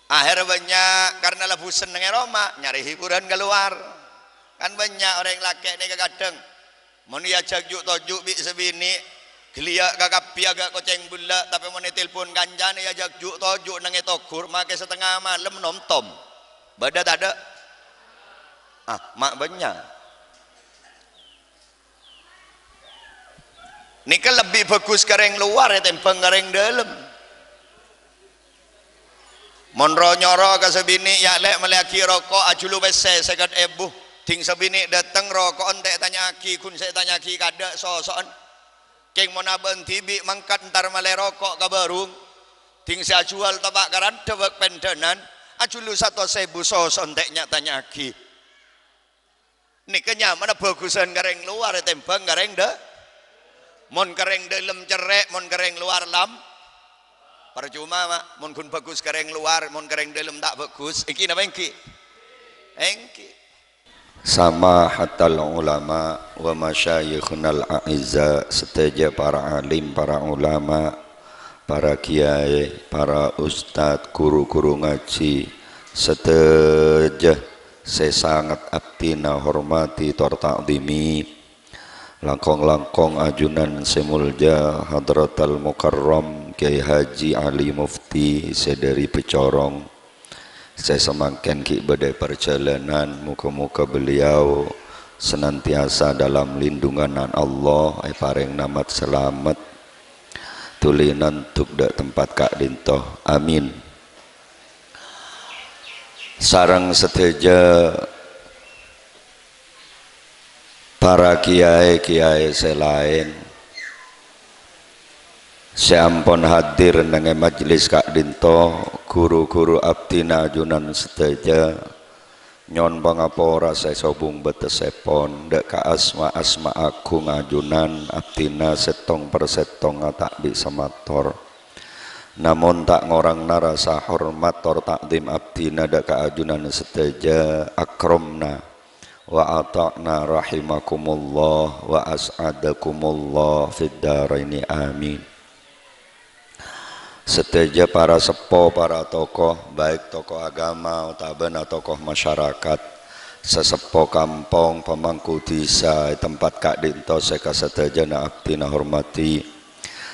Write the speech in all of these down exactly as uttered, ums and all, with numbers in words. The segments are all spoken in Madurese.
Aher bânnya' karna la bosen neng è roma, nyarè hiburan kalowar. Kan bânnya' orèng lakè' nèka kadhâng mon èajhâk ju'-toju' bi' sè binè', ghâliyâ' ka kabbhi aghâ' kocèng bellâ', tapè mon ètelpon kancana èajhâk ju'-toju' neng è togghur, makè satengnga malem nonton. Bâdâ tadâ'? Ah, ma' bânnya'. Nèka lebbi bhâghus ka rèng lowar ètèmbhâng ka rèng dâlem. Mon ro-nyoro ka sè binè', "Yâ', Lè', mellèyaghi roko' ajhulu pèssè sèket èbu." Dhing sè binè' dâteng, roko'en ta' ètanya'aghi, ghun sè ètanya'aghi kadâ' soso'en. Kèng mon abâ'na dhibi' mangkat entar mellè roko' ka bârung, dhing sè ajhuwâl teppa' karandhâ bâk pèndhânan, ajhulu satos èbu soso'en ta' nya-tanya'aghi. Nèka nyamana bhâghusân ka rèng lowar ètèmbhâng ka rèng dâ-, mon ka rèng dâlem cerrè', mon ka rèng lowar lam-, parcoma, ma', mon ghun bhâghus ka rèng lowar, mon ka rèng dâlem ta' bhâghus, ènggi napa ènggi? Ènggi. Samahatal ulama wa masyayikhunal a'izza, sadhâjâ para alim, para ulama, para kiyaè, para ustad, ghuru-ghuru ngajhi, sadhâjâ sè sanget abdhina hormadhi tor ta'dhimi, langkong-langkong ajunan sè molja Hadratal Mukarram Kyai Haji Ali Mufti sè dâri Becorong, sè samangkèn ghi' bâdâ è parjhâlânan, moghâ-moghâ beliau senantiasa dalam lindungan Allah, èparèngana mat-salamet, dhuli nandhuk dâ' tempat ka'dinto. Amin. Sareng sadhâjâ para kiyaè-kiyaè sè laèn sè ampon hadir neng è majlis ka'dinto, ghuru-ghuru abdhina ajunan sadhâjâ, nyo'on pangapora sè sobung bâtessèpon, dâ' ka asma-asma aghung ajunan abdhina sèttong per sèttongnga ta' bi' samator. Namong ta' ngorangana rasa hormat tor ta'dhim abdhina dâ' ka ajunan sadhâjâ, akramna wa ata'na rahimakumullah wa as'adakumullah fid daraini, amin. Sadhâjâ para seppo, para tokoh, baik tokoh agama otabâna tokoh masyarakat, saseppo kampong, pamangku dhisa è tempat ka'dinto sè kasadhâjâna abdhina hormadhi,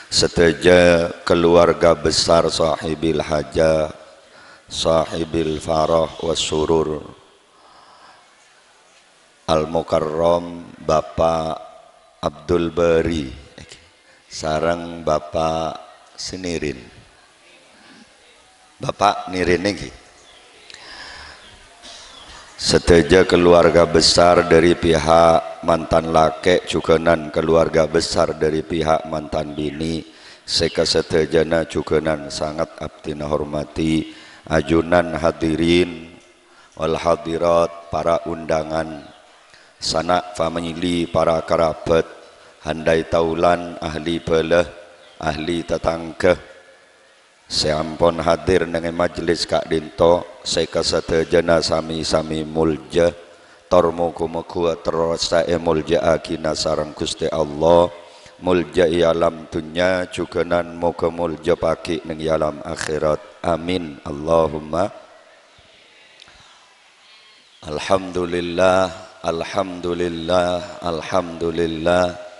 sadhâjâ keluarga besar sahibil hajah, sahibil farah was surur, Al-Mukarram Bapak Abdul Bari sareng Bapak Sinirin. Bapak Nirin ngghi. Sadhâjâ keluarga besar dari pihak mantan lakè', jhughânan keluarga besar dari pihak mantan binè', sè kasadhâjâna jhughânan sanget abdhina hormadhi, ajunan hadirin, wal hadirat, para undangan, sana' famili, para karabat, handai taulan, ahli bhâlâ, ahli tatangghâ, sè ampon hadir neng è majlis ka'dinto, sè kasadhâjâna sami-sami molja, tor moghâ-moghâ terrosa èmolja'aghina sareng Ghustè Allah, molja è alam dhunnya, jhughânan moghâ molja paghi' neng è alam akhèrat. Amin. Allahumma. Alhamdulillah, alhamdulillah, alhamdulillah.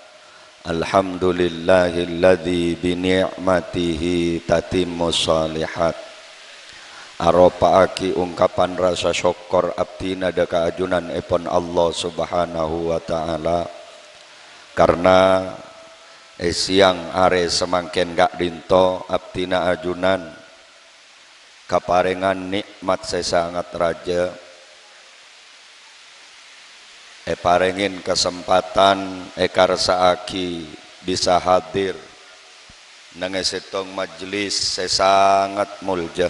Alhamdulillahilladzi bi ni'matihi tatimmus shalihat. Aropa'aghi ongkapan rasa sokkor abdhina dâ' ka ajunanèpon Allah Subhanahu wa Ta'ala, karna è sèyang arè samangkèn ka'dinto abdhina ajunan kaparèngan nè'mat sè sanget rajâ, èparèngè kasempatan èkarsa'aghi bisa hadir neng è sèttong majlis sè sanget molja,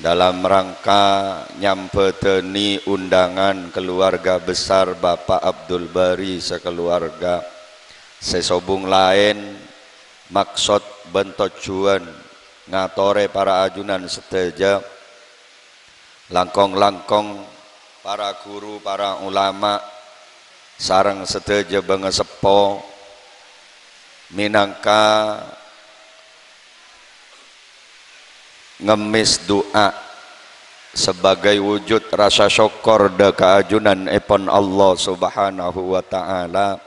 dalam rangka nyambhâdhâni undangan keluarga besar Bapak Abdul Bari sakaluarga, sè sobung laèn maksod bân tojjhuwân ngatorè para ajunan sadhâjâ, langkong-langkong para ghuru, para ulama, sareng sadhâjâ bângaseppo, mènangka Ngemmès du'a sebagai wujud rasa sokkor dâ' ka ajunanèpon Allah Subhanahu wa Ta'ala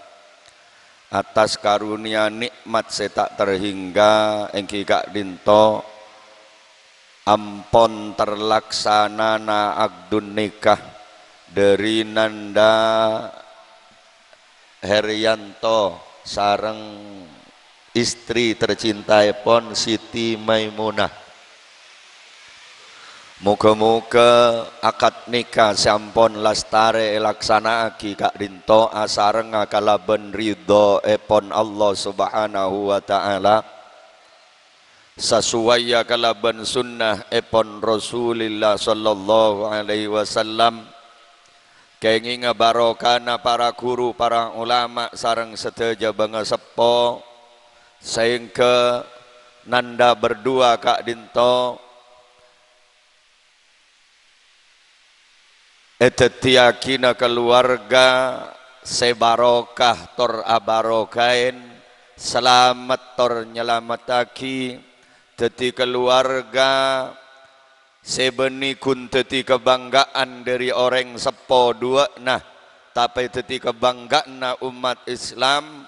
atas karunia nikmat sè ta' terhingga, èngghi ka'dinto ampon terlaksanana akdun nikah dâri Nanda Herianto sareng istri tercintaèpon Siti Maimunah. Moga-moga akad nikah sè ampon lastarè èlaksana'aghi ka'dinto asarengnga kalabân ridhoèpon Allah Subhanahu wa Ta'ala, sasuwaiya kalabân sunnahèpon Rasulillah sallallahu alaihi wasallam, kèngènga barokana para ghuru, para ulama, sareng sadhâjâ bângaseppo, saèngghâ Nanda berdua ka'dinto èdhâddhiyâghina kaluwarga sè barokah tor abarokaèn, salamet tor nyalamettaghi, dhâddhi kaluwarga sè bânnè ghun dhâddhi kabângga'an dâri orèng seppo duwâ'na, tapè dhâddhi kabângga'anna ommat Islam,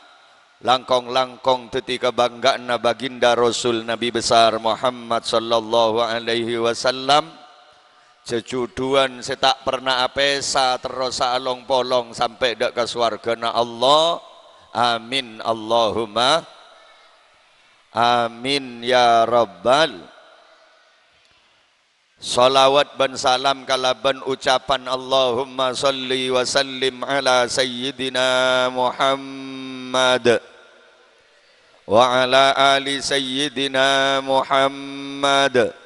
langkong-langkong dhâddhi kabângga'anna Baginda Rasul Nabi Besar Muhammad sallallahu alaihi wasallam, jhâjhudhuwân sè ta' perna apèsa terrosa along-polong sampè' dâ' ka sowarghâna Allah. Amin, Allahumma amin, ya Rabbal. Shalawat bân salam kalabân ucapan Allahumma shalli wa sallim ala Sayyidina Muhammad wa ala ali Sayyidina Muhammad.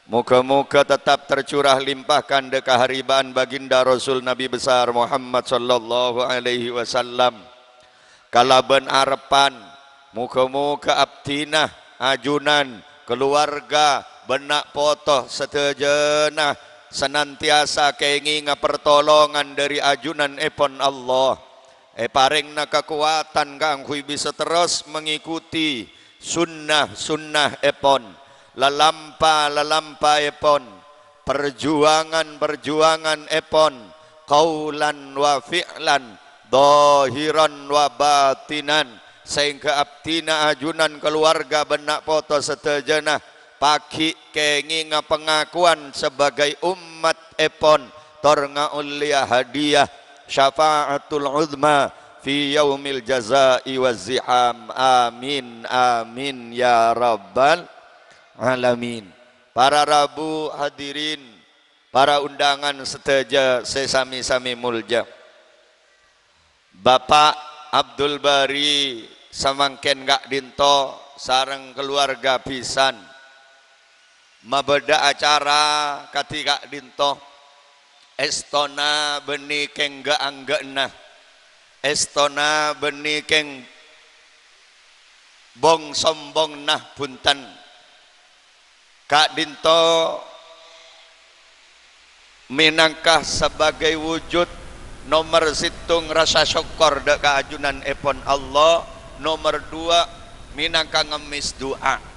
Moga-moga tetap tercurah limpahkan dâ' kaharibaan Baginda Rasul Nabi Besar Muhammad sallallahu alaihi wasallam. Kalabân arebbhân, moga-moga abdhina, ajunan, kaluwarga, bân na' poto sadhâjâna sanantiyasa kèngènga partolongan dâri ajunanèpon Allah, èparèngana kakowadhân kaangghuy bisa terros mangèkotè sunnah-sunnahèpon, lalampa-lalampaèpon, parjuwângan-parjuwânganèpon, qaulan wa fi'lan, dhahiran wa batinan, saèngghâ abdhina ajunan kaluwarga bân na' poto sadhâjâna pagghi' kèngènga pangakowan sabâgâi ommatèpon, tor ngaollèya hadiyah syafa'atul uzma fi yaumil jaza'i waz ziham. Amin, amin, ya rabbal alamin. Para rabu hadirin, para undangan sadhâjâ sè sami-sami molja. Bapa' Abdul Bari samangkèn ka'dinto sareng kaluwarga bhisan mabâdâ acara kadhi ka'dinto, èstona bânnè kèng ga-angghâ'na, èstona bânnè kèng bong-sombongnga bhunten. Ka'dinto mènangka sabâgâi wujud nomer sèttong rasa sokkor dâ' ka ajunanèpon Allah, nomer duwâ' mènangka ngemmès du'a.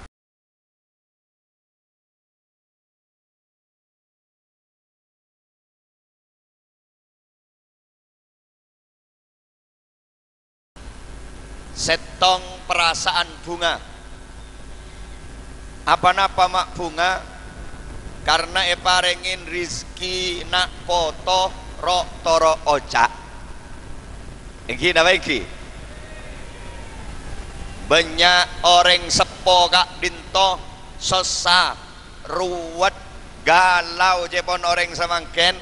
Sèttong parasaan bhunga. Apa-napa ma' bhunga? Karna èparèngè rejhekkè na' poto ro'-toro' oca'. Èngghi napa èngghi? Bânnya' orèng seppo ka'dinto sossa, ruwet, galau cèpon orèng samangkèn,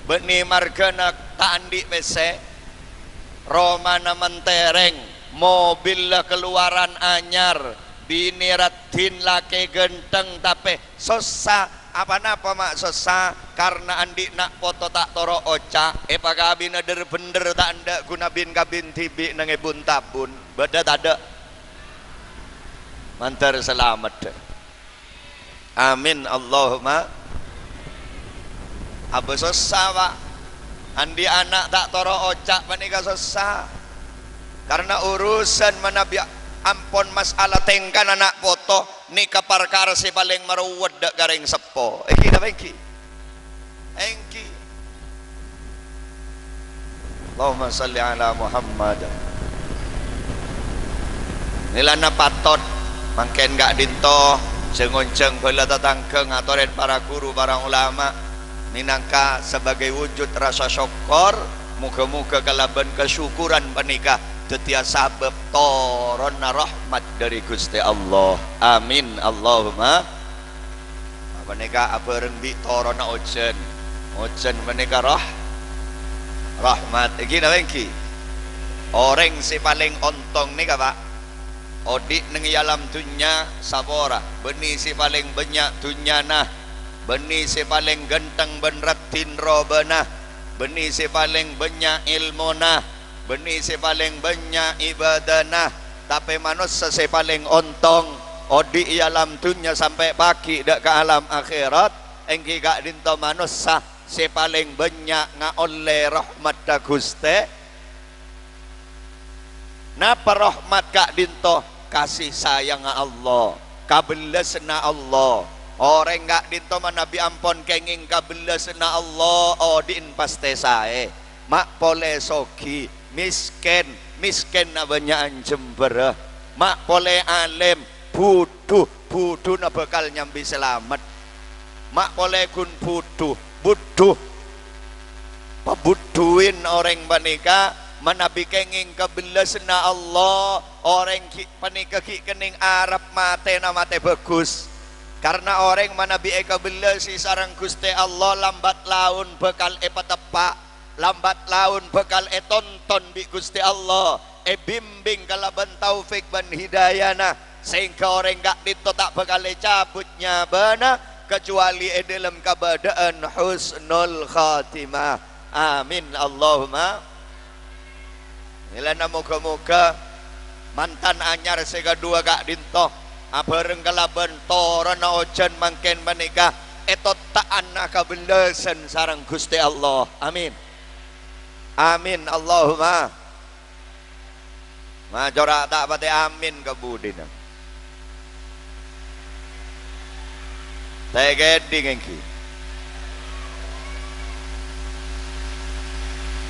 bânnè marghâna ta' andi' pèssè, romana menterèng, mobilla kaluwaran anyar, binè raddhin lakè ghântheng, tapè sossa, apa-napa ma' sossa, karna andi' na' poto ta' toro' oca', èpakabina dhâr-bhendhâr ta' endâ' ghuna bin-kabin dhibi' neng èbun-tabun. Bâdâ tadâ'? Mandhâr salamet. Amin, Allahumma. Abâ sossa, Pak. Andi' ana' ta' toro' oca' panèka sossa. Karna urusan manabi ampon mas'ala tèngkana na' poto, Nèka parkara sè palèng marowet dâ' ka rèng seppo. Èngghi napa èngghi? Èngghi. Allahumma shalli ala Muhammad. Mèlana patot, mangkèn ka'dinto, jhâng-onjhâng bhâlâ tatangghâ ngatorè para ghuru, para ulama, mènangka sebagai wujud rasa sokkor, moghâ-moghâ kalabân kasokoran panèka dhâddhiyâ sabâb toronna rahmat dâri Ghustè Allah. Amin, Allahumma. Panèka abhâreng bi' toronna ojhân. Ojhân panèka rah-, rahmat. Èngghi napa èngghi? Orèng sè palèng ontong nèka, Pa', odi' neng è alam dhunnya sapora, bânnè sè palèng bânnya' dhunnyana, bânnè sè palèng ghântheng bân raddhin robâna, bânnè sè palèng bânnya' èlmona, bânnè sè palèng bânnya' ibâdâna, tapè manossa sè palèng ontong odi' è alam dhunnya sampè' pagghi' dâ' ka alam akhèrat, èngghi ka'dinto manossa sè palèng bânnya' ngaollè rahmatta Ghustè. Napa rahmat ka'dinto? Kasih sayangnga Allah, kabellasânna Allah. Orèng ka'dinto manabi ampon kèngèng kabellasânna Allah, odi'en pastè saè. Ma' polè soghi, mèskèn, mèskènna bânnya'an jembhârrâ. Ma' polè alèm, budhu, budhuna bhâkal nyambi salamet. Ma' polè ghun budhu, budhu. Pabudhuwin orèng panèka manabi kèngèng kabellasânna Allah, orèng ghi' panèka ghi' kennèng arep matèna matè bhâghus. Karna orèng manabi èkabellasi sareng Ghustè Allah lambat laun bhâkal èpateppa', lambat laun bhâkal ètonton bi' Ghustè Allah, èbimbing kalabân taufik bân hidayana, sehingga orèng ka'dinto ta' bhâkal ècabut nyabâna, kecuali è dâlem kabâdâ'ân husnul khatimah. Amin, Allahumma. Mèlana moghâ-moghâ mantan anyar sè kaduwâ ka'dinto, abhâreng kalabân toronna ojhân mangkèn panèka, ètotta'ana kabellasân sareng Ghustè Allah. Amin. Amin, Allahumma. Macora ta' patè amin ka budina. Tè kèdhing èngghi.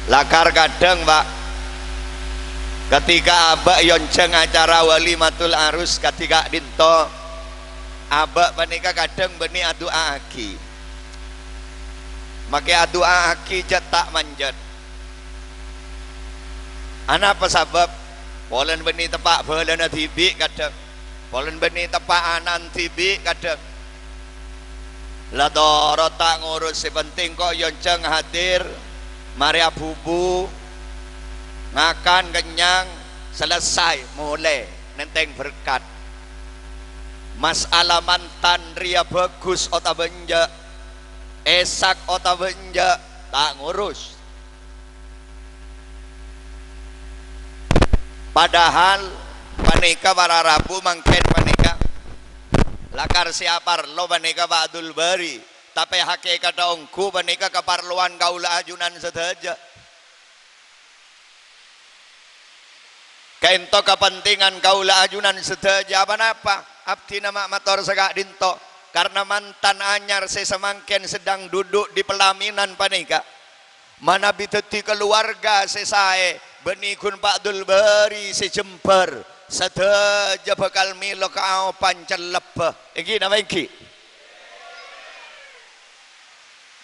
Lakar kadhâng, Pa'. Ketika abâ' èyonjhâng acara walimatul arus kadhi ka'dinto, abâ' panèka kadhâng bânnè adu'a'aghi. Makè adu'a'aghi jhât ta' manjhât. Anapa sabâb? Polana bânnè teppa' bhâlâna dhibi' kadhâng. Polana bânnè teppa' ana'na dhibi' kadhâng. La torot ta' ngurus, sè penting ko' èyonjhâng hadir, marè abubu, ngakan kennyang, selesai, molè, nèntèng berkat. Mas'ala mantan rèya bhâghus otabâ enjâ', èsak otabâ enjâ', ta' ngurus. Padahal panèka para rabu mangkèn panèka lakar sè aparlo panèka Pak Abdul Bari, tapè hakèkatta ongghu panèka kaparlowan kaulâ ajunan sadhâjâ. Ka'ènto kapentingan kaulâ ajunan sadhâjâ, ponapa? Abdhina ma' mator saka'dinto, karna mantan anyar sè samangkèn sedang duduk di pelaminan panèka. Manabi dhâddhi kalowarga sè saè, bânnè ghun Pak Abdul Bari sè jembhâr, sadhâjâ bhâkal mèlo kaaopan cellebbhâ. Èngghi napa èngghi?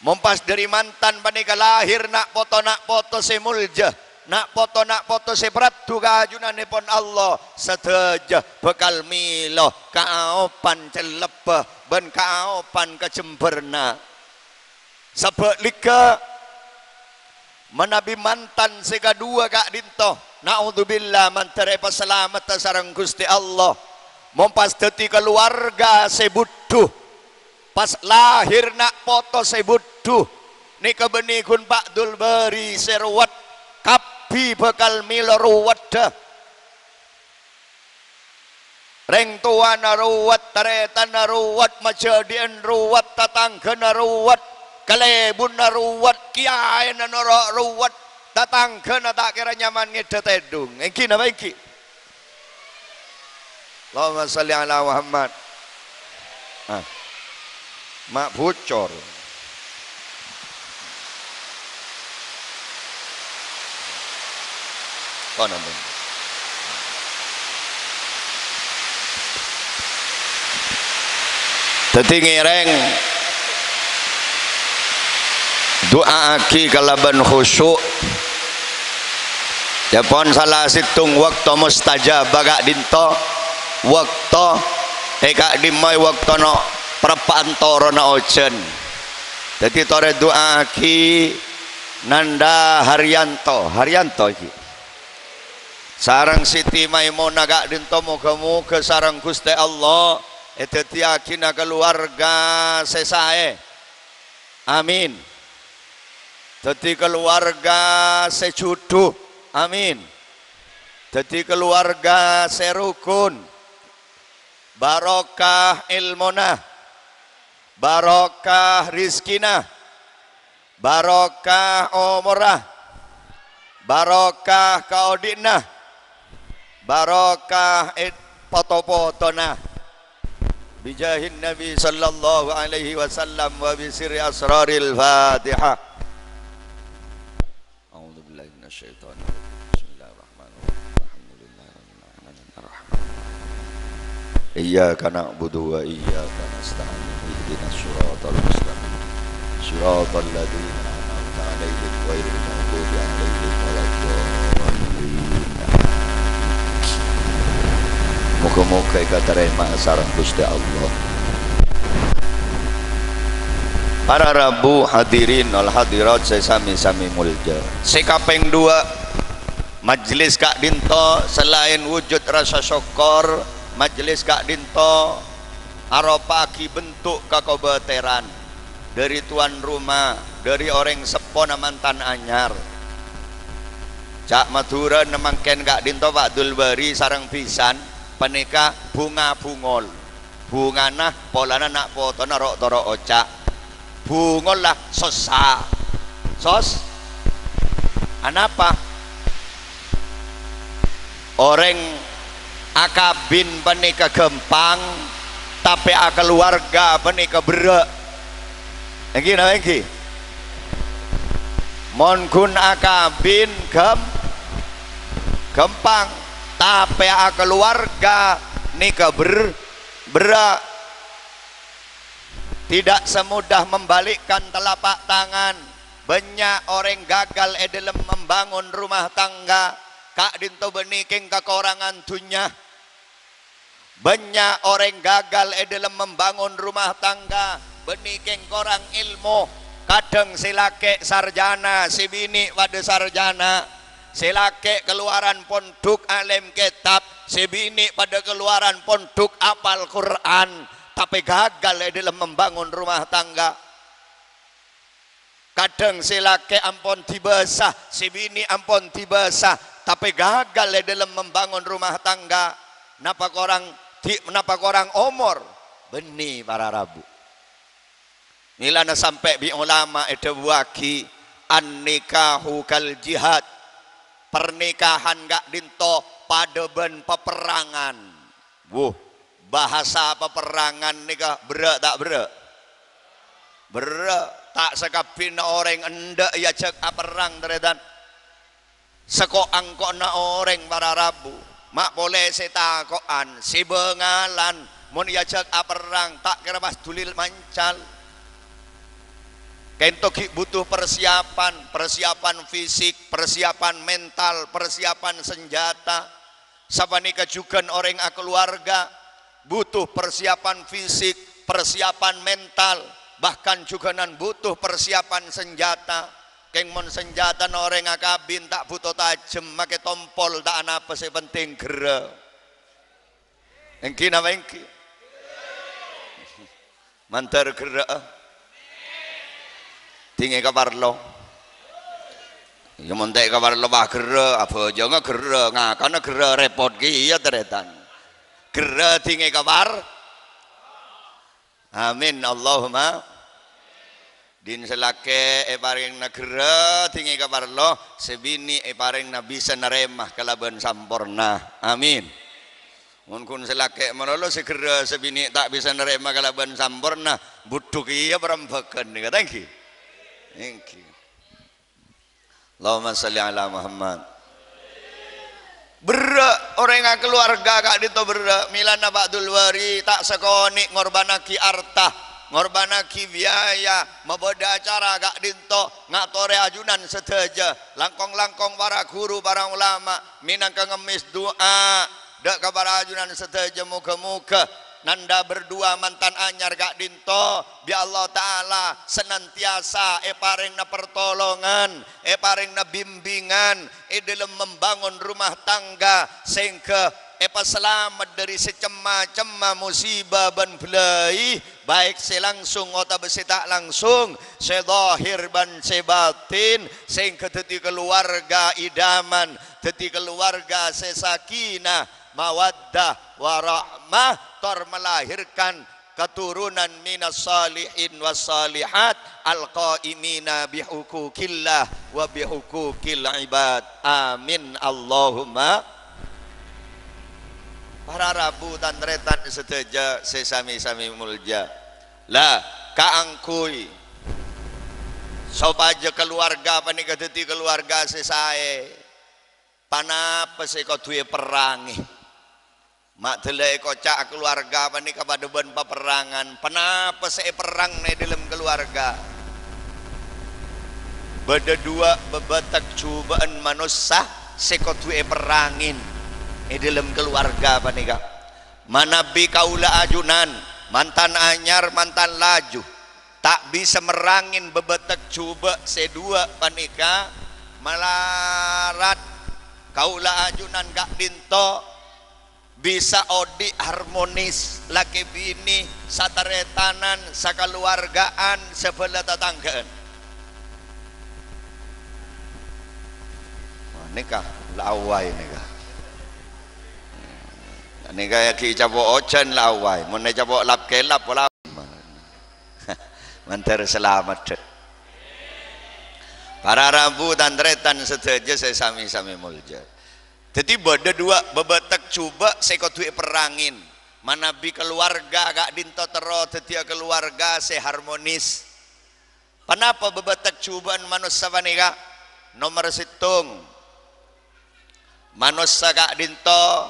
Mon pas dhâri mantan panèka lahir na' poto-na' poto sè molja, na' poto-na' poto sè paraddhu ka ajunannèpon Allah, sadhâjâ bhâkal mèlo kaaopan cellebbhâ bân kaaopan kajembhârna. Sabâlikka, manabi mantan sè kaduwâ ka'dinto, naudzubillah, mandhâr èpasalamedhâ sareng Ghustè Allah, mon pas dhâddhi kalowarga sè budhu, pas lahir na' poto sè budhu, nèka bânnè ghun Pak Abdul Bari sè rowet, kabbhi bhâkal mèlo roweddhâ. Rèng towana rowet, tarètanna rowet, majhâdhi'ân rowet, tatangghâna rowet, kalèbunna rowet, kèyaèna noro' rowet, tatangghâna ta' kèra nyaman ngèdhâ tèdung. Èngghi napa èngghi? Allahumma shalli ala Muhammad. Ah, ma' bucor. Kono, Bu. Dhâddhi ngèrèng du'aaghi kalabân khusyuk. Yâ pon sala sèttong bâkto mustajabah ka'dinto, bâkto è ka'dimma'a bâkto no' parappa'na toronna ojhân. Dhâddhi torè du'aaghi Nanda Haryanto, Haryanto iki. Sareng Siti Maimunah ka'dinto, moghâ-moghâ sareng Ghustè Allah èdhâddhiyâghina kaluwarga sè saè. Amin. Dhâddhi kaluwarga sè jhudhu. Amin. Dhâddhi kaluwarga sè rukun. Barokah èlmona, barokah rèzkina, barokah omorra, barokah kaodi'na, barokah ed-, poto-potona. Bijahin Nabi sallallahu alaihi wasallam wa bi sirri asraril Fatihah. A'udzubillahi minasyaitonirrajim. Bismillahirrahmanirrahim. Alhamdulillahirabbil alamin. Arrahman. Iyyaka na'budu wa iyyaka nasta'in. Ihdinas siratal mustaqim. Siratal ladzina an'amta 'alaihim ghairil maghdubi 'alaihim waladdallin. Moghâ-moghâ èkatarèma sareng Ghustè Allah. Para rabu, hadirin wal hadirat sè sami-sami molja. Sè kapèng duwâ', majlis ka'dinto salaèn wujud rasa sokkor, majlis ka'dinto aropa'aghi bentuk kakobâtèran dhâri tuan roma, dhâri orèng seppona mantan anyar. Ca' Madhurâna mangkèn ka'dinto Pa' Dulbari sareng bhisan panèka bhunga bungol. Bhungana polana na' potona ro'-toro' oca'. Bungol la sossa. Sos? Anapa? Orèng akabin panèka ghâmpang, tapè akaluwarga panèka berrâ'. Èngghi napa èngghi? Mon ghun akabin ghâm-, ghâmpang, tapè akaluwarga nèka ber-, berrâ'. Tidak semudah membalikkan telapak tangan. Bânnya' orèng gagal è dhâlem membangun rumah tangga, ka'dinto bânnè kèng kakorangan dhunnya. Bânnya' orèng gagal è dhâlem membangun rumah tangga, bânnè kèng korang èlmo. Kadhâng sè lakè' sarjana, sè binè' padâ sarjana. Sè lakè' kalowaran pondhuk alèm kètab, sè binè' padâ kalowaran pondhuk apal Qur'an, tapè gagal è dhâlem membangun rumah tangga. Kadhâng sè lakè' ampon dibâsa, sè binè' ampon dibâsa, tapè gagal è dhâlem membangun rumah tangga. Napa korang di-, napa korang omor? Bânnè para rabu. Mèlana sampè' bi' ulama èdhâbuwâghi, "An-nikahu kal jihad." Parnikahan ka'dinto padâ bân paperrangan. Wuh, bhâsa paperrangan nèka berrâ' ta' berrâ'? Berrâ'. Ta' sakabbhina orèng endâ' èajhâk aperrang, tarètan. Sako-angko'na orèng para rabu, ma' polè sè tako'an, sè bângalan, mon èajhâk aperrang, ta' kèra pas dhuli mancal. Ka'dinto ghi' butuh persiapan, persiapan fisik, persiapan mental, persiapan senjata. Sapanèka jhughân orèng akaluwarga, butuh persiapan fisik, persiapan mental, bahkan jhughânan butuh persiapan senjata. Kèng mon senjatana orèng akabin ta' bhuto tajhem, makè tompol ta' anapa, sè penting gherrâ. Èngghi napa èngghi? Mandhâr gherrâ'â. Dingè kaparlo. Iyâ, mon ta' kaparlo, wah, gherrâ, abhâjângnga gherrâ, ngakana gherrâ, rèpot kèya, tarètan. Gherrâ dingè kapar-, Amin, Allahumma. Dhin sè lakè' èparèngna gherrâ, dingè kaparlo, sè binè' èparèngna bisa narèma kalabân samporna. Amin. Mon ghun sè lakè' malolo sè ghârâ, sè binè' ta' bisa narèma kalabân samporna, budhuk iyâ parembhâghân nèka, ta' ènggi? Ènggi. Allahumma shalli ala Muhammad. Berrâ', orèng akalowarga ka'dinto berrâ', mèlana Pak Dulwari ta' sakonè' ngorbhânnaghi arta, ngorbhânnaghi biaya, mabâdâ acara ka'dinto, ngatorè ajunan sadhâjâ, langkong-langkong para ghuru, para ulama, mènangka ngemmès du'a, dâ' ka para ajunan sadhâjâ, moghâ-moghâ nanda berdua mantan anyar ka'dinto, bi' Allah Ta'ala senantiasa èparèngana pertolongan, èparèngana bimbingan è dâlem membangun rumah tangga, sehingga èpasalamet dâri sè cem-macemma musibah bân bâlâi, baik sè langsung otabâ sè ta' langsung, sè zahir bân sè batin, sehingga dhâddhi kaluwarga idaman, dhâddhi kaluwarga sè sakinah, mawaddah, warahmah, tor melahirkan keturunan minas shalihin was shalihat, al-qaimina bihuquqillah wa bihuquqil ibad. Amin, Allahumma. Para rabu, tan-tarètan sadhâjâ sè sami-sami molja. La, kaangghuy sopajâ kaluwarga panèka dhâddhi kaluwarga sè saè, ponapa sè kodhu èperrangè? Ma' dâlla èkoca' kaluwarga panèka padâ bân paperrangan. Ponapa sè èperrangana è dâlem kaluwarga? Bâdâ duwâ' bâbâtek jhubâ'ân manossa sè kodhu èperrangè è dâlem kaluwarga panèka. Manabi kaulâ ajunan, mantan anyar, mantan laju, ta' bisa merrangè bâbâtek jhubâ' sè duwâ' panèka, malarat kaulâ ajunan ka'dinto bisa odi' harmonis, lakè binè, sataretanan, sakaluwargaan, sabhâlâ tatangghâ'ân. Wah, nèka la awai nèka. Nèka ghi' ècapo' ojhân la awai, mon ècapo' lap-kelap pola mandhâr salamet. Para rabu, tan-tarètan sadhâjâ sè sami-sami molja. Dhâddhi bâdâ duwâ' bâbâtek jhubâ' sè kodhu èperrangè. Manabi kaluwarga ka'dinto terro dhâddhiyâ kaluwarga sè harmonis. Ponapa bâbâtek jhubâ'ân manossa panèka? Nomer sèttong, manossa ka'dinto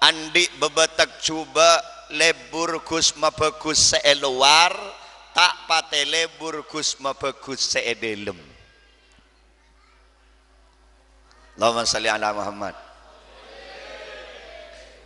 andi' bâbâtek jhubâ' lebur ghus mabhâghus sè è lowar, ta' patè lebur ghus mabhâghus sè è dâlem. Allahumma shalli ala Muhammad.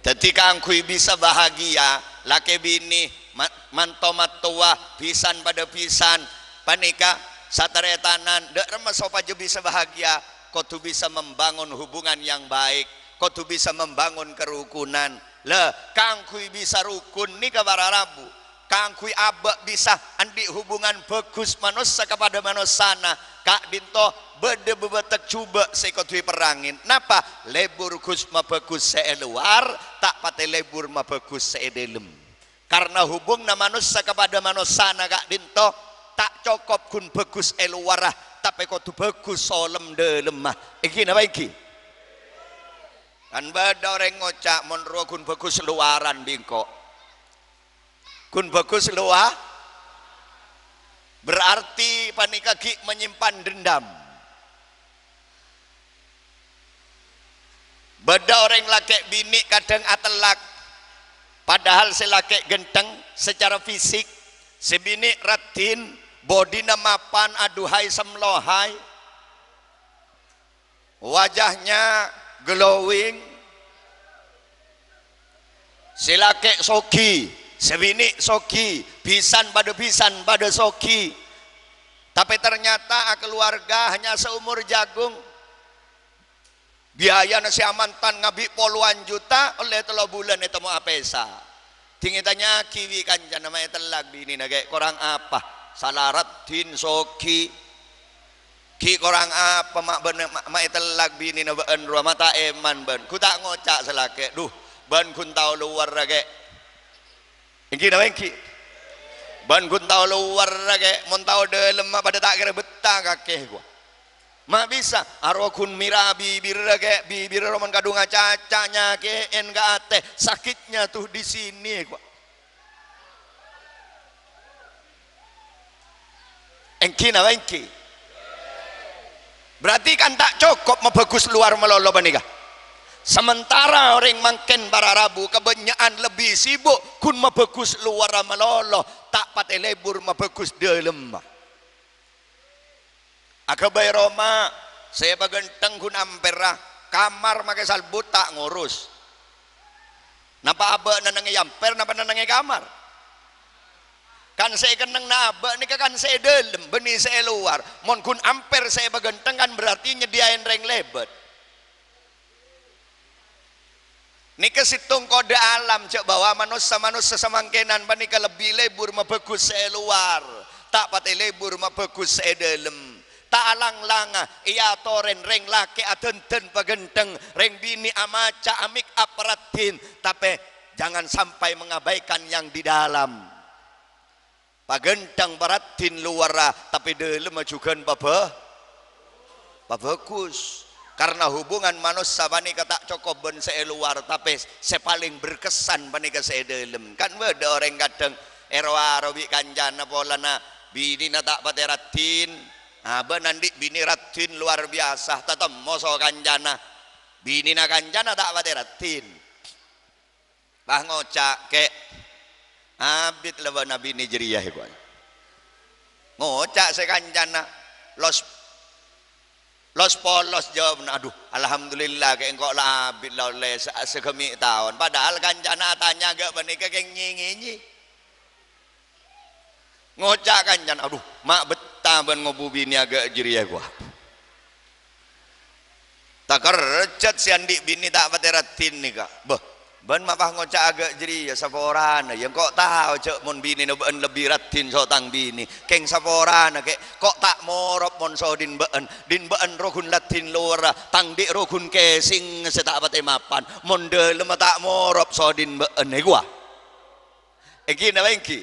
Dhâddhi, kaangghuy bisa bahagia, lakè binè, ma-, manto mattowa, bhisan padâ bhisan, panèka sataretanan, dâ' remma sopajâ bisa bahagia, kodhu bisa membangun hubungan yang baik, kodhu bisa membangun kerukunan. La, kaangghuy bisa rukun nèka para rabu, kaangghuy abâ' bisa andi' hubungan bhâghus manossa kapadâ manossana, ka'dinto bâdâ bâbâtek jhubâ' sè kodhu èperrangè. Napa? Lebur ghus mabhâghus sè è lowar, ta' patè lebur mabhâghus sè è dâlem. Karna hubungna manossa kapadâ manossana ka'dinto ta' cokop ghun bhâghus è lowarra, tapè kodhu bhâghus solem dâlemma. Ènggi napa ènggi? Kan bâdâ orèng ngoca', "Mon rowa ghun bhâghus lowaran bi' engko'." Ghun bhâghus lowa-, berarti panèka ghi' manyimpan dendam. Bâdâ orèng lakè' binè' kadhâng atellak, padahal sè lakè' ghântheng secara fisik, sè binè' raddhin, bodi'na mapan, aduhai samlohai. Wajahnya glowing. Sè lakè' soghi, sè binè' soghi, bhisan padâ bhisan padâ soghi. Tapè ternyata akaluwarga hanya seumur jagung. Biayana sè amantan ngabi' polowan juta, ollè tello bulân ètemmo'a pèsa. Dhing ètanya'aghi bi' kancana, "Ma' ètellak binèna, Kè', korang apa?" "Sala raddhin, soghi." "Ghi' korang apa ma' bân, ma', ma' ètellak binèna bâ'ân rowa, ma' ta' èman bân." Ghu ta' ngoca' sè lakè', "Dhu, bân ghun tao lowarra, Kè'." Ènggi napa ènggi? "Bân ghun tao lowarra, Kè', mon tao dâlemma padâ ta' kèra bettah kakè, ghu." Ma' bisa, arowa ghun mèra bibirra, kè', bibirra roman kadhung acaca nyakè'è ka atè, sakitnya tuh di sini, kok. Èngghi napa èngghi? Berarti kan ta' cokop mabhâghus luar malolo panèka. Sementara orèng mangkèn para rabu kabânnya'an lebbi sibuk ghun mabhâghus luwarra malolo, ta' patè lebur mabhâghus dhâlemma. Aghâbây roma, sè paghântheng ghun ampèrra, kamar makè salbut ta' ngurus. Napa abâ'na neng è ampèr, napa neng è kamar? Kan sè èkennengnga abâ' nèka kan sè è dhâlem, bânnè sè è lowar. Mon ghun ampèr sè èpaghântheng kan berarti nyadhiyâi rèng lèbât. Nèka sèttong kodhâ alam, jhâ' bahwa manossa-manossa samangkènan panèka lebbi lebur mabhâghus sè è lowar, ta' patè lebur mabhâghus sè è dhâlem. Ta' lang-langa èyatorè rèng lakè' adhândhân paghântheng, rèng binè' amaca a-make up raddhin, tapè jangan sampai mengabaikan yang di dalam. Paghântheng paraddhin lowarra, tapè dhâlemma jhughân pabhâ-, pabhâghus. Karna hubungan manossa panèka ta' cokop bân sè è lowar, tapè sè palèng berkesan panèka sè è dhâlem. Kan bâdâ orèng kadhâng èro-aro bi' kancana polana binèna ta' patè raddhin. Abâ' nandhi' binè raddhin lowar biyasa, tatemmo so kancana. Binèna kancana ta' patè raddhin. Pas ngoca', "Kè', abit la bâ'na binè jârèya," èkowa. Ngoca' sè kancana, los, los-polos jâwâbbhâ, "Adhu, alhamdulillah, kè' engko' la abit la ollè sa-, saghâmè' taon." Padahal kancana atanya ghâ' panèka kèng ngèngèngè. Ngoca' kancana, "Adhu, ma' bettah bân ngobu binè aghâ' jârèya," èkowa. Takerjhât sè andi' binè ta' patè raddhin nèka. Bâh, bân ma' pas ngoca' aghâ' jârèya saporana, ya engko' tao jhâ' mon binèna bâ'ân lebbi raddhin so tang binè. Kèng saporana, kè', ko' ta' morop mon so dhin bâ'ân. Dhin bâ'ân rogun laddhin lowarra, tang dhi' rogun kèsèng sè ta' patè mapan. Mon dhâlemma ta' morop so dhin bâ'ân, èkowa. Èngghi napa èngghi?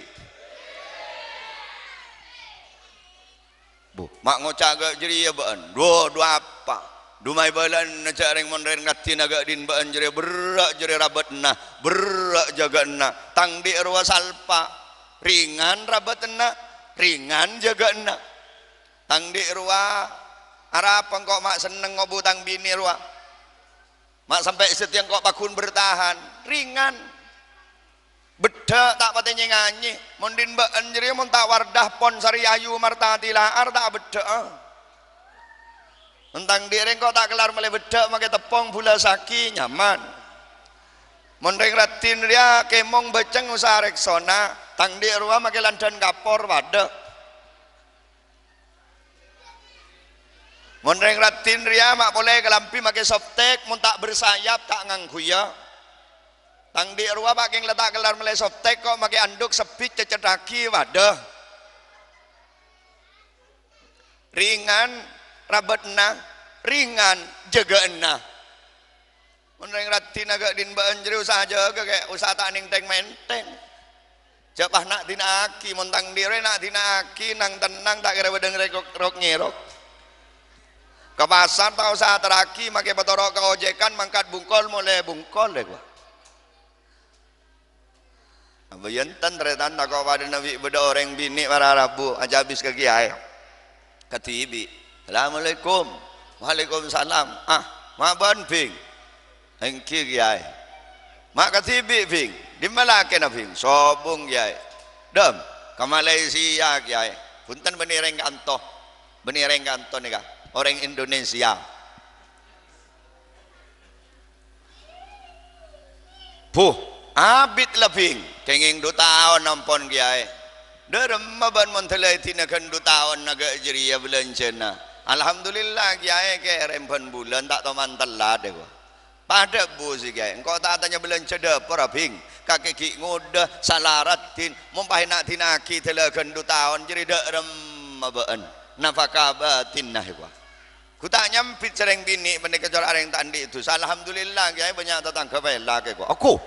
Bu, ma' ngoca' aghâ' jârèya bâ'ân. Dhu, dhu apa? Dhu mayu bâlâna jhâ' rèng mon rèng raddhin aghâ' dhin bâ'ân jârèya berrâ' jârèya rabâtna, berrâ' jâgâna. Tang dhi' rowa salpa', ringan rabâtna, ringan jâgâna. Tang dhi' rowa arapa engko' ma' senneng ngobu tang binè rowa? Ma' sampè' sadhiyâ engko' pagghun bertahan, ringan. Beddhâ' ta' patè nyè-nganyè. Mon dhin bâ'ân jârèya mon ta' Wardah, Pon, Sariayu, Martati, La'ar ta' beddhâ'â. Mon tang dhi' rèng ko' ta' kellar mellè beddhâ', makè teppong, bulâ sagi, nyaman. Mon rèng raddhin rèya kemong, bâceng, usaha Rexona, tang dhi' rowa makè landhân kapor, padâ. Mon rèng raddhin rèya ma' polè kalambhi makè softtek, mon ta' bersayap ta' ngangghuya. Tang dhi' rowa pa' kèng la ta' kellar mellè softtek ko' makè andhuk sebbit cècèddhâghi, padâ. Ringan rabâtna, ringan jâgâna. Mon rèng raddhin aghâ' dhin bâ'ân jârèya usaha jâgâ, kè', usaha ta' nèngtèng-mèntèng. Jhâ' pas na'-dina'aghi, mon tang dhi' rowa na'-dina'aghi, nang-tennang, ta' kèra bâdâ ngrèkok-, rok-ngèrok. Ka pasar ta' osa aterraghi, makè patoro' ka ojèkan, mangkat bungkol, molè bungkol, èkowa. Abâ' yâ enten, tarètan, tako' padâna bi' bâdâ orèng binè' para rabu, ajâbis ka kèyaè. Kadhibi'. "Assalamualaikum." "Waalaikumsalam." "Ah, ma' bâ'ân, Bhing?" "Èngghi, Kèyaè." "Ma' kadhibi', Bhing?" "Dimma lakèna, Bhing?" "Sobung, Kèyaè." "Dhâm, ka Malaysia, Kèyaè." "Bhunten, bânnè rèng kanto." "Bânnè rèng kanto nèka, orèng Indonesia." "Bu, abit la, Bhing." "Kèngèng dhu taon ampon, Kèyaè." "Dhâremma bâ'ân mon dâlâ èdina ghân dhu taon aghâ' jârèya bâlânjhâna?" "Alhamdulillah, Kèyaè, kèrèm bân bulân ta' toman tellat, èkowa." "Padâ, Bu, sè, Kèyaè. Engko' ta' atanya bâlânjhâ dâporra, Bhing. Kakè ghi' ngodâ, sala raddhin, mon pas èna'-dina'aghi dâlâ ghân dhu taon, jârèya dhâremma bâ'ân. Nafaka bâthinna, èkowa." Ghu ta' nyambit sareng binè' panèka cora' rèng ta' andi' dhusa. Alhamdulillah, Kèyaè, bânnya' tatangghâ pèlak, èkowa. Aku.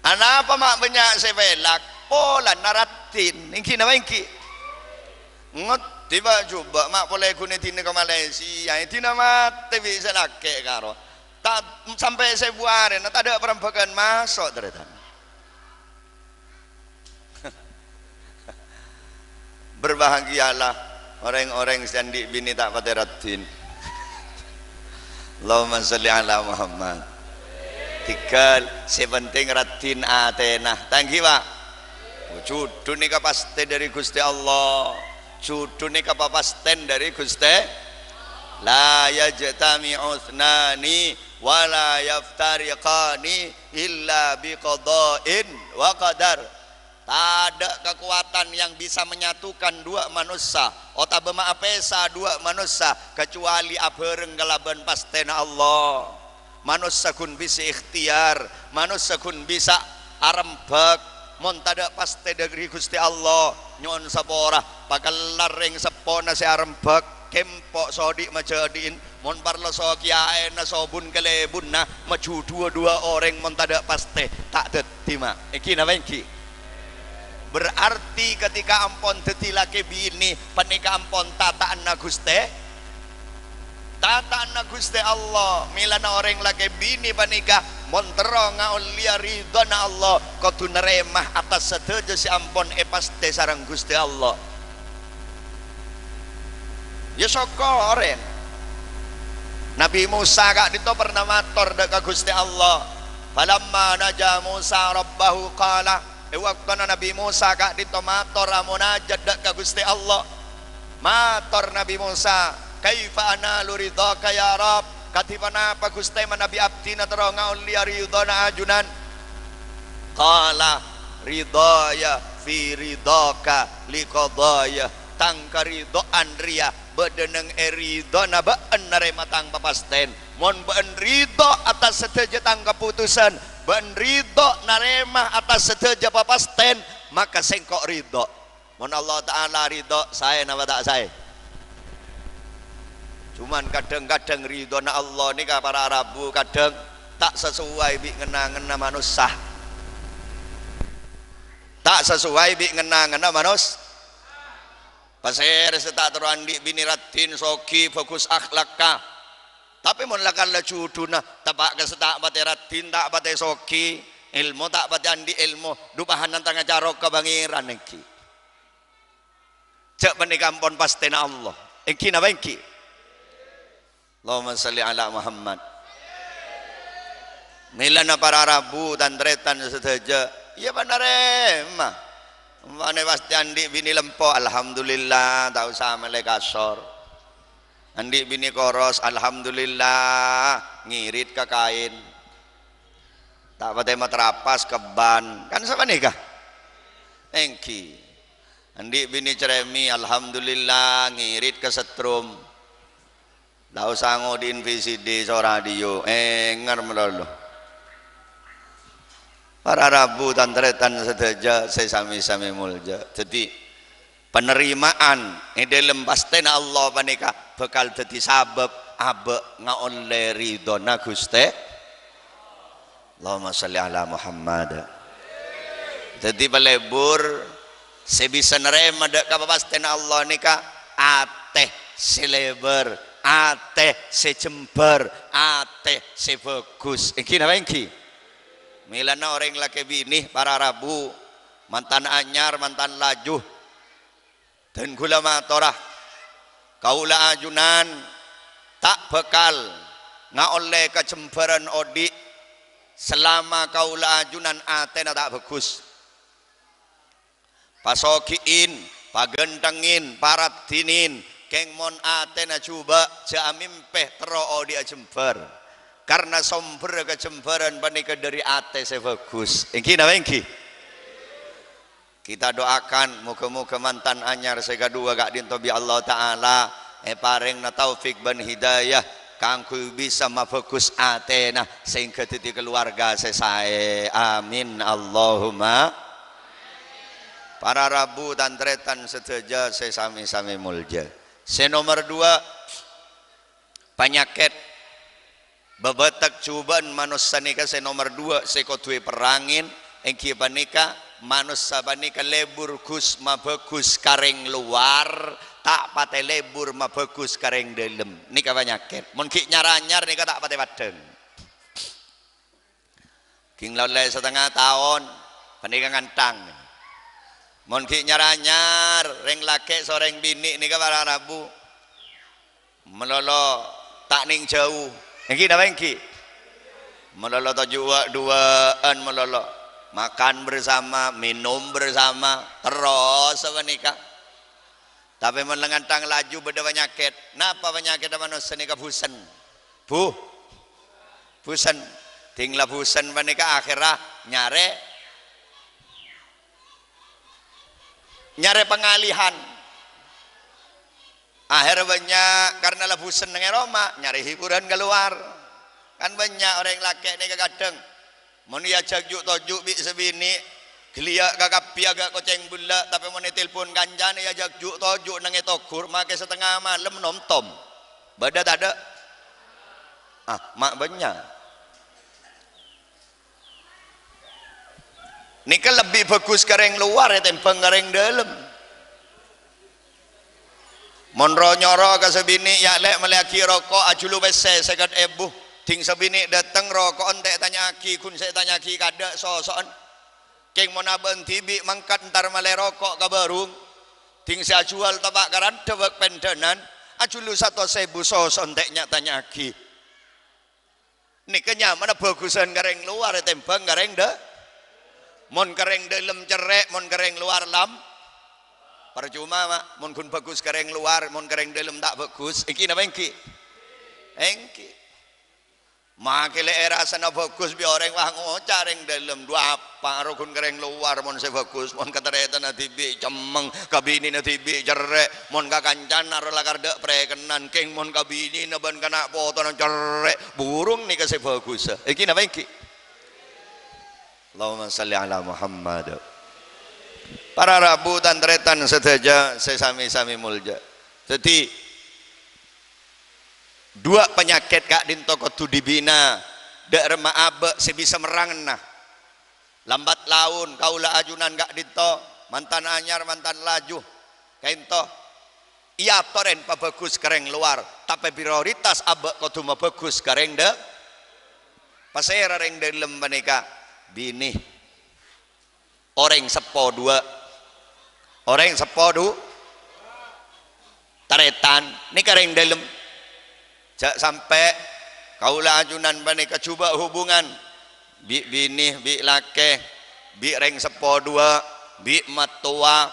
Anapa ma' bânnya' sè pèlak? Polana raddhin. Èngghi napa èngghi? Ngoddi, Pak, jhubâ', ma' polè ghun èdina ka Malaysia, èdina matè bi' sè lakè' karo. Ta' sampè' sèbu arèna, tadâ' parembhâghân maso', tarètan. Berbahagialah orèng-orèng sè andi' binè ta' patè raddhin. Allahumma sholli ala Muhammad. Tèghâl, sè penting raddhin atèna. Ta' ènggi, Pak? Jhudhu nèka pastè dâri Ghustè Allah. Jhudhu nèka papastèn dâri Ghustè. La yajtami'u tsnani wa la yaftariqani illa biqada'in wa qadar. Tadâ' kakowadhân yang bisa menyatukan dua manossa otabâ maapèsa dua manossa, kacuali abhâreng kalabân pastèna Allah. Manossa ghun bisa ikhtiyar, manossa ghun bisa arembhâk. Mon tadâ' pastè dâri Ghustè Allah, nyo'on sapora, pakellar rèng seppona sè arembhâk, kempo' sodhi' majâdhi'in, mon parlo so-, kiyaèna sobun kalèbunna, majhudhuwâ duwâ' orèng mon tadâ' pastè, ta' dâddhi, ma'. Ènggi napa ènggi? Berarti ketika ampon dâddhi lakè binè, panèka ampon tata'anna Ghustè. Tata'anna Ghustè Allah, mèlana orèng lakè binè panèka mon terro ngaollèya ridhona Allah, kodhu narèma atas sadhâjâ sè ampon èpastè sareng Ghustè Allah. Ya sokor, rèn. Nabi Musa ka'dinto pernah mator dâ' ka Ghustè Allah. "Falamma naja Musa rabbahu qala," è bâktona Nabi Musa ka'dinto mator amonajat dâ' ka Ghustè Allah. Mator Nabi Musa, "Kaifa analu ridhaka ya Rabb?" Kadhi ponapa Ghustè manabi abdhina terro ngaollèya ridhona ajunan? Qala, "Ridhaya fi ridhaka li qadhaya." Tang karidhoan rèya bâdâ neng è ridhona bâ'en narèma tang papastèn. Mon bâ'en ridho atas sadhâjâ tang kaputusan, bâ'en ridho narèma atas sadhâjâ papastèn, maka sèngko' ridho. Mon Allah Ta'ala ridho, saè napa ta' saè? Cuman kadhâng-kadhâng ridhona Allah nèka para rabu kadhâng ta' sasowai bi' ngen-angenna manossa. Ta' sasowai bi' ngen-angenna manos-, Pasèra sè ta' terro andi' binè raddhin, soghi, bhâghus akhlakka. Tapè mon la kala jhudhuna, teppa' ka sè ta' patè raddhin, ta' patè soghi, èlmo ta' patè andi' èlmo, dhu pahanna ta' ngacarok ka Pangèran ènggi. Jhâ' panèka ampon pastèna Allah. Ènggi napa ènggi? Allahumma shalli ala Muhammad. Mèlana para rabu, tan-tarètan sadhâjâ, iyâ panarèma. Umpamana pastè andi' binè lempo, alhamdulillah, ta' osa mellè kasor. Andi' binè koros, alhamdulillah, ngirit ka kaèn. Ta' patè matrapas, kebban. Kan sapanèka? Ènggi. Andi' binè cerèmi, alhamdulillah, ngirit ka setrum. Ta' osa ngodhi'in V C D so radio, èngèr malolo. Para rabu, tan-tarètan sadhâjâ sè sami-sami molja. Dhâddhi, panarèma'an è dhâlem pastèna Allah panèka bhâkal dhâddhi sabâb abâ' ngaollè ridhona Ghustè. Allahumma shalli ala Muhammad. Dhâddhi, palebur sè bisa narèma dâ' ka papastèna Allah nèka atè sè lèbâr, atè sè jembhâr, atè sè bhâghus. Ènggi napa ènggi? Mèlana orèng lakè binè para rabu, mantan anyar, mantan laju, dhân ghulâ matora, kaulâ ajunan ta' bhâkal ngaollè kajembhârân odi' salama kaulâ ajunan atèna ta' bhâghus. Pasoghi'in, paghânthengngin, paraddhinin, kèng mon atèna jhubâ', jhâ' amèmpè terro odi'â jembhâr. Karna sombherra kajembhârân panèka dâri atè sè bhâghus. Ènggi napa ènggi? Kita doakan, moga-moga mantan anyar sè kaduwâ ka'dinto bi' Allah Ta'ala èparèngana taufik bân hidayah kaangghuy bisa mabhâghus atèna sehingga dhâddhi kaluwarga sè saè. Amin, Allahumma. Para rabu, tan-tarètan sadhâjâ sè sami-sami molja. Sè nomer duwâ', panyakèt bâbâtek jhubâ'ân manossa nèka sè nomer duwâ' sè kodhu èperrangin, ènggi panèka Manossa panèka lebur gus mabhâghus ka rèng lowar, ta' patè lebur mabhâghus ka rèng dhâlem. Nèka panyakèt. Mon ghi' nyar-anyar nèka ta' patè paddhâng. Ghi' ngolè satengnga taon, panèka nganthang. Mon ghi' nyar-anyar, rèng lakè' sareng binè' nèka para rabu. Malolo ta' neng jhâu. Èngghi napa èngghi? Malolo toju' wâ'-duwâ'ân malolo. Makan bersama, minum bersama, terros sapanèka. Tapè mon la nganthang laju bâdâ panyakèt. Napa panyakèt manossa nèka? Busen. Bu? Busen. Ding la busen panèka akhèrra nyarè, nyarè pengalihan. Akhèr bânnya' karna la busen neng è roma, nyarè hiburan kalowar. Kan bânnya' orèng lakè' nèka kadhâng, mon èajhâk ju'-toju' bi' sabinè', ghâliyâ' ka kabbhi aghâ' kocèng bellâ', tapè mon ètelpon kancana èajhâk ju'-toju' neng è togghur, makè satengnga malem nonton. Bâdâ tadâ'? Ah, ma' bânnya'. Nèka lebbi bhâghus ka rèng lowar ètèmbhâng ka rèng dhâlem. Mon ro-nyoro ka sabinè', "Ya', Lè', mellèyaghi roko' ajhulu pèssè sèket èbu." Ding sabinè' dâteng, roko'en ta' ètanya'aghi, ghun sè ètanya'aghi kadâ' soso'en. Kèng mon abâ'na dhibi' mangkat entar mellè roko' ka bârung, ding sè ajhuwâl teppa' ka randhâ bâk pèndhânan, ajhulu satos èbu soso'en ta' nya-tanya'aghi. Nèka nyamana bhâghusân ka rèng lowar ètèmbhâng ka rèng dhâ-, mon ka rèng dhâlem cerrè', mon ka rèng lowar lam-, parcoma, ma', mon ghun bhâghus ka rèng lowar, mon ka rèng dhâlem ta' bhâghus. Èngghi napa èngghi? Èngghi. Makè lè' è rassana bhâghus bi' orèng, wah, ngoca' rèng dhâlem, "Dhu apa, aro ghun ka rèng lowar mon sè bhâghus, mon ka tarètanna dhibi' cemmeng, ka binèna dhibi' cerrè', mon ka kancana ro la kardhâ' parèkennan, kèng mon ka binèna bân kana' potona cerrè', burung nèka sè bhâghussa." Èngghi napa èngghi? Allahumma shalli ala Muhammad. Para rabu tan-tarètan sadhâjâ sè sami-sami molja. Dhâddhi, Duwâ' panyakèt ka'dinto kodhu dhibina, dhâ' remma abâ' sè bisa merrangnga. Lambat laun kaulâ ajunan ka'dinto, mantan anyar, mantan laju, ka'dinto èyatorè pabhâghus ka rèng lowar, tapè prioritas abâ' kodhu mabhâghus ka rèng dhâ-, pasèra rèng dhâlem panèka? Binè. Orèng seppo duwâ'. Orèng seppo du-, tarètan, nèka rèng dhâlem. Jhâ' sampè' kaulâ ajunan panèka jhubâ' hubungan bi' binè, bi' lakè, bi' rèng seppo duwâ', bi' mattowa.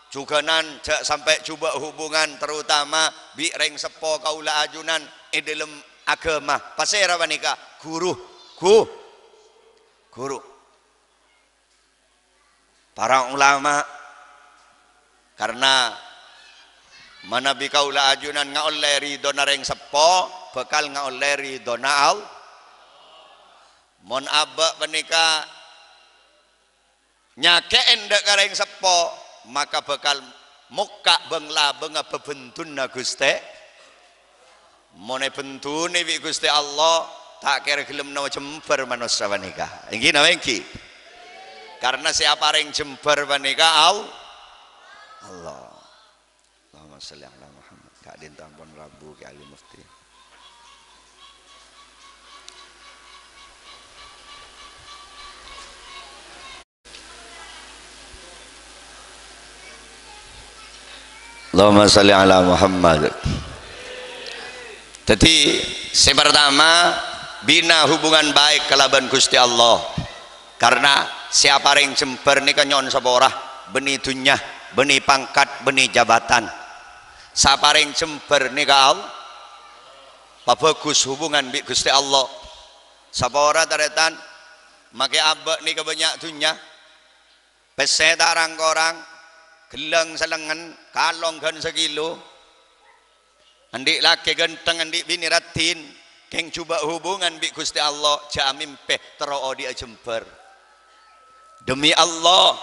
Jhughânan jhâ' sampè' jhubâ' hubungan, terutama bi' rèng seppo kaulâ ajunan è dhâlem aghâma. Pasèra panèka? Ghuru. Ghu-, ghuru. Para ulama, karna manabi kaulâ ajunan ngaollè ridhona rèng seppo, bhâkal ngaollè ridhona Al-, mon abâ' panèka nyakè'è dhâ' ka rèng seppo, maka bhâkal mokka' bâng-labângnga bhâbhândhunna Ghustè. Mon èbhândhunè bi' Ghustè Allah, ta' kèra ghellem napa jembhâr manossa panèka. Èngghi napa èngghi? Karna sè aparèng jembhâr panèka Al-, Allah. Allahumma shalli ala Muhammad. Ka'dinto ampon rabu Kè Ali Mufti. Allahumma shalli ala Muhammad. Dhâddhi, sè partama, bina hubungan baik kalabân Ghustè Allah. Karna sè aparèng jembhâr nèka nyo'on sapora, bânnè dhunnya, bânnè pangkat, bânnè jabatan. Sè aparèng jembhâr nèka Al-, pabhâghus hubungan bi' Ghustè Allah. Sapora, tarètan, makè abâ' nèka bânnya' dhunnya. Pèssè ta' rang-korang, ghellâng salengngen, kalong ghân sakilo. Andi' lakè ghântheng, andi' binè raddhin, kèng jhubâ' hubungan bi' Ghustè Allah, jhâ' amèmpè terro odi'â jembhâr. Demi Allah,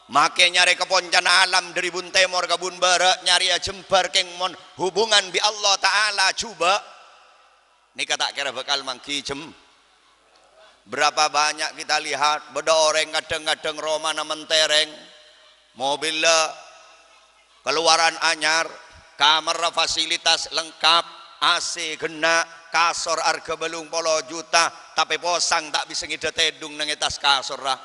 makè nyarè ka poncana alam, dâri bun tèmor ka bun bârâ', nyarèya jembhâr, kèng mon hubungan bi' Allah Ta'ala jhubâ', nèka ta' kèra bhâkal mangghi jem-, Berapa banyak kita lihat, bâdâ orèng kadhâng-kadhâng romana mentereng, mobilla kaluaran anyar, kamarra fasilitas lengkap, A C ghenna', kasor arghâ bâllung polo juta, tapè posang ta' bisa ngèdhâ tèdung neng è attas kasorra.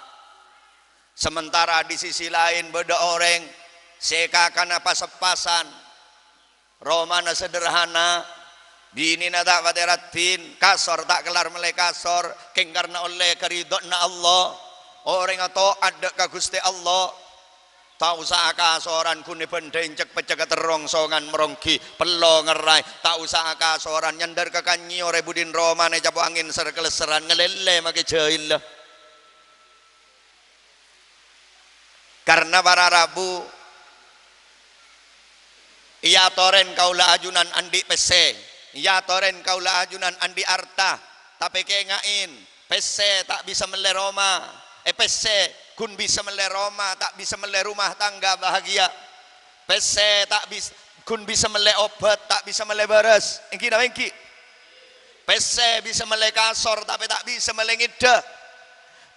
Sementara di sisi laèn bâdâ orèng sè kakana pas-eppasan, romana sederhana, binèna ta' patè raddhin, kasor ta' kellar mellè kasor, kèng karna ollè karidhoanna Allah. Orèngnga to'at dâ' ka Ghustè Allah. Ta' osa akasoran ghun èbhândhâi cek-peccekka terrong songan merronggi, pello ngerraè. Ta' osa akasoran nyandhâr ka kanyèor è budin romana ècapo' angèn ser-kalesseran ngalèllè makè jhâilla. Karna para rabu, èyatorè kaulâ ajunan andi' pèssè, èyatorè kaulâ ajunan andi' arta, tapè kènga'è, pèssè ta' bisa mellè roma, è pèssè ghun bisa mellè roma, ta' bisa mellè rumah tangga bahagia. Pèssè ta' bis-, ghun bisa mellè obat, ta' bisa mellè bârâs. Èngghi napa èngghi? Pèssè bisa mellè kasor, tapè ta' bisa mellè ngèdhâ.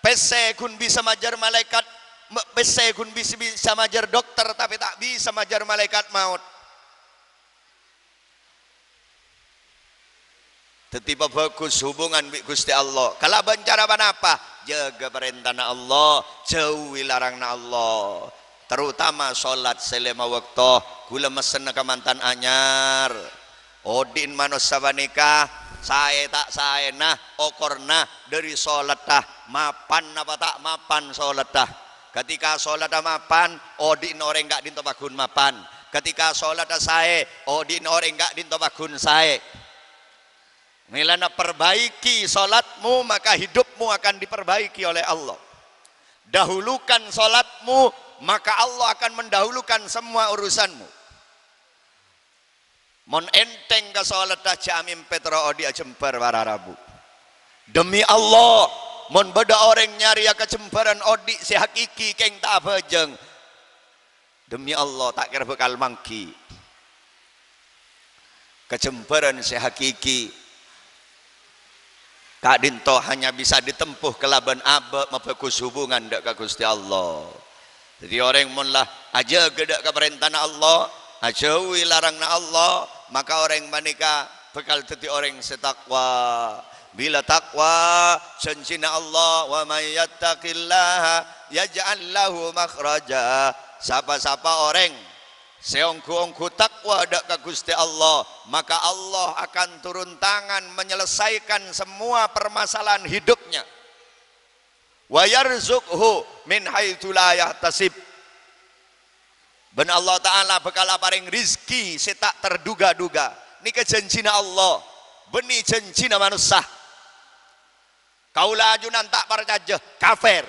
Pèssè ghun bisa majâr malaèkat, me-, pèssè ghun bis-, bisa majâr dokter, tapè ta' bisa majâr malaèkat maot. Dhâddhi pabhâghus hubungan bi' Ghustè Allah. Kalabân cara ponapa? Jâgâ parèntana Allah, jhâuwi laranganna Allah. Terutama sholat sè lèma bâkto, ghulâ messenna ka mantan anyar. Odi'in manossa panèka, saè ta' saèna, okorna dâri sholatta, mapan napa ta' mapan sholatta. Ketika sholatta mapan, odi'in orèng ka'dinto paggun mapan. Ketika sholatta saè, odi'in orèng ka'dinto paggun saè. Mèlana perbaiki sholatmu, maka hidupmu akan diperbaiki oleh Allah. Dahulukan sholatmu, maka Allah akan mendahulukan semua urusanmu. Mon ènthèng ka sholatta, jhâ' amèmpè terro odi'â jembhâr para rabu. Demi Allah, mon bâdâ orèng nyarèya kajembhârân odi' sè hakiki kèng ta' abhâjâng, demi Allah, ta' kèra bhâkal mangghi. Kajembhârân sè hakiki ka'dinto hanya bisa ditempuh kalabân abâ' mabhâghus hubungan dâ' ka Ghustè Allah. Dhâddhi, orèng mon la ajâgâ dâ' ka parèntana Allah, ajhâuwi laranganna Allah, maka orèng panèka bhâkal dhâddhi orèng sè taqwa. Bilâ taqwa, jhânjhina Allah, "Wa may yattaqillaha yaj'al lahu makhraja." Sapa-sapa orèng sè ongghu-ongghu taqwa dâ' ka Ghustè Allah, maka Allah akan turun tangan menyelesaikan semua permasalahan hidupnya. "Wa yarzuqhu min haitsu la yahtasib." Bân Allah Ta'ala bhâkal aparèng rizki sè ta' terduga-duga. Nèka jhânjhina Allah, bânnè jhânjhina manossa. Kaulâ ajunan ta' parcajâ, kafir.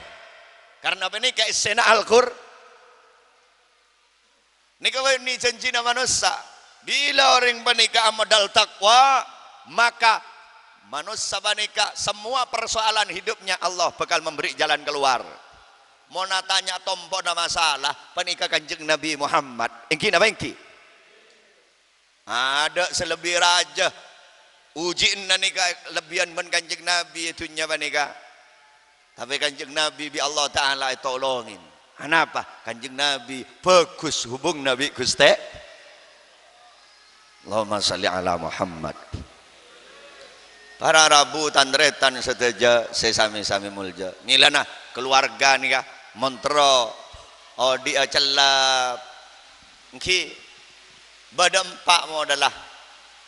Karna panèka èssèna Al-Qur-, Nèka bânnè jhânjhina manossa. Bilâ orèng panèka amodal taqwa, maka manossa panèka semua persoalan hidupnya Allah bhâkal memberi jalan keluar. Mon atanya tompo'na masalah, panèka Kanjeng Nabi Muhammad. Èngghi napa èngghi? Adâ' sè lebbi rajâ. Uji'na nèka lebbiyân bân Kanjeng Nabi è dhunnya panèka. Tapè Kanjeng Nabi bi' Allah Ta'ala ètolongè. Anapa? Kanjeng Nabi bhâghus hubunganna bi' Ghustè. Allahumma shalli ala Muhammad. Para rabu tan-tarètan sadhâjâ sè sami-sami molja. Mèlana kaluwarga nèka mon terro odi'â cellep. Èngghi, bâdâ empa' modhâlla.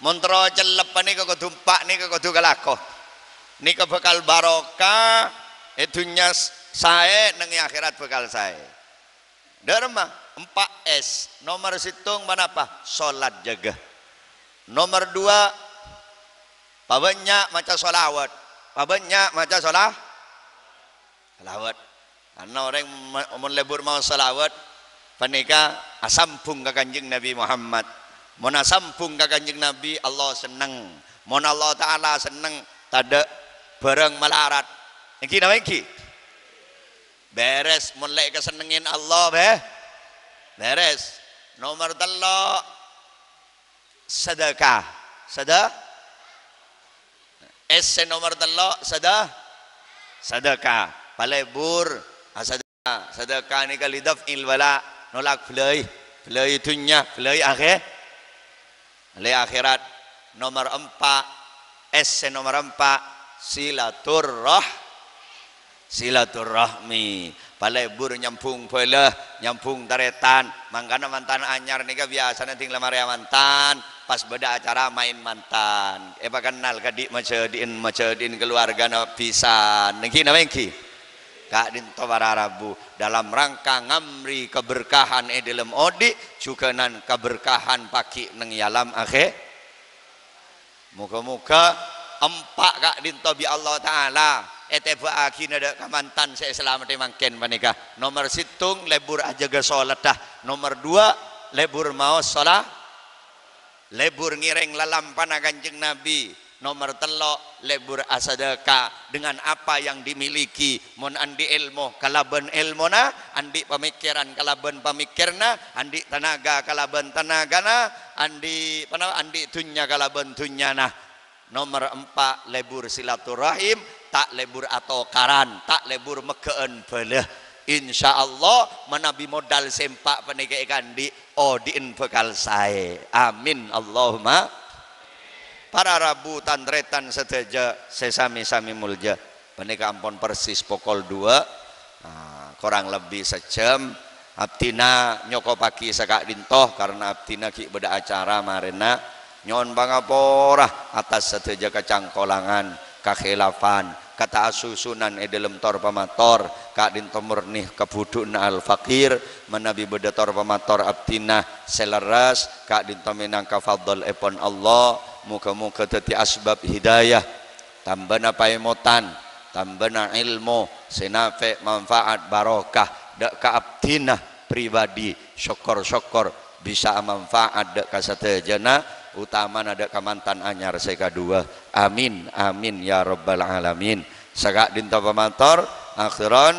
Mon terro cellep panèka kodhu empa' nèka kodhu kalako. Nèka bhâkal barokah è dhunnya s-, saè, neng è akhèrat bhâkal saè. Dâ'remma? Empa' S. Nomer sèttong ponapa? Sholat jâgâ. Nomer dua, pabânnya' maca sholawat. Pabânnya' maca shola-, sholawat. Karna orèng ma-, mon lebur maos sholawat, panèka asambhung ka Kanjeng Nabi Muhammad. Mon asambhung ka Kanjeng Nabi, Allah senneng. Mon Allah Ta'ala senneng, tadâ' bhârâng malarat. Èngghi napa èngghi? Bèrès, mon lè' èkasennengngè Allah, bè-, bèrès. Nomer tello', sedekah. Sede-, S sè nomer tello', sede-, Sadhâka, palebur, ah, sadhâka, sadhâka nèka li daf'il bala, nolak bâlâi, bâlâi dhunnya, bâlâi akhè-, bâlâi akhèrat. Nomer empa', S sè nomer empa', silaturrah-, silaturrahmi. Palebur nyambhung bhâlâ, nyambhung tarètan. Mangkana mantan anyar nèka biyasana dhing la marè amantan, pas bâdâ acara maèn mantan. Èpakennal kadhi' majâdhi'in, majâdhi'in kaluwargana bhisan. Èngghi napa èngghi? Ka'dhinto para rabu, dalam rangka ngamri kaberkahan è dhâlem odi', jhughânan kaberkahan pagghi' neng è alam akhè-, Moga-moga empa' ka'dhinto bi' Allah Ta'ala ètèbâ'aghina dâ' ka mantan sè èsalameddhi mangkèn panèka. Nomer sèttong, lebur ajâgâ solatta. Nomer duwâ', lebur maos sola-, lebur ngèrèng lalampana Kanjeng Nabi. Nomer tello', lebur asadhâka dengan apa yang dimiliki. Mon andi' èlmo, kalabân èlmona, andi' pamèkkèran, kalabân pamèkkèrna, andi' tanaga, kalabân tanagana, andi', ponapa, andi' dhunnya, kalabân dhunnyana. Nomer empa', lebur silaturahim, ta' lebur atokaran, ta' lebur mèghâ'ân bhâlâ. Insyaallah, manabi modal sè empa' panèka èkaandi', odi'en bhâkal saè. Amin, Allahumma. Para rabu tan-tarètan sadhâjâ sè sami-sami molja. Panèka ampon persis pokol duwâ', ah, korang lebbi sajhâm. Abdhina nyokobhâghi saka'dhinto karna abdhina ghi' bâdâ acara marèna. Nyo'on pangapora atas sadhâjâ kacangkolangan, kakhilafan, kata'asusunan è dhâlem tor pamator, ka'dhinto murni kabhudhu'ânna al-faqir, manabi bâdâ tor pamator abdhina sè lerres, ka'dhinto mènangka fadlèpon Allah, moga-moga dhâddhi asbab hidayah. Tambâna paèmotan, tambâna èlmo sè nafè', manfaat, barokah, dâ' ka abdhina pribadi, sokkor-sokkor bisa amanfaat dâ' ka sadhâjâna, otamana dâ' ka mantan anyar sè kaduwâ. Amin, amin, ya rabbal alamin. Saka'dhinto pamator, akhiran,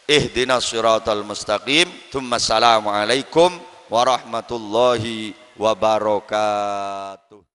ihdinas siratal mustaqim, tsumma assalamualaikum warahmatullahi wabarakatuh.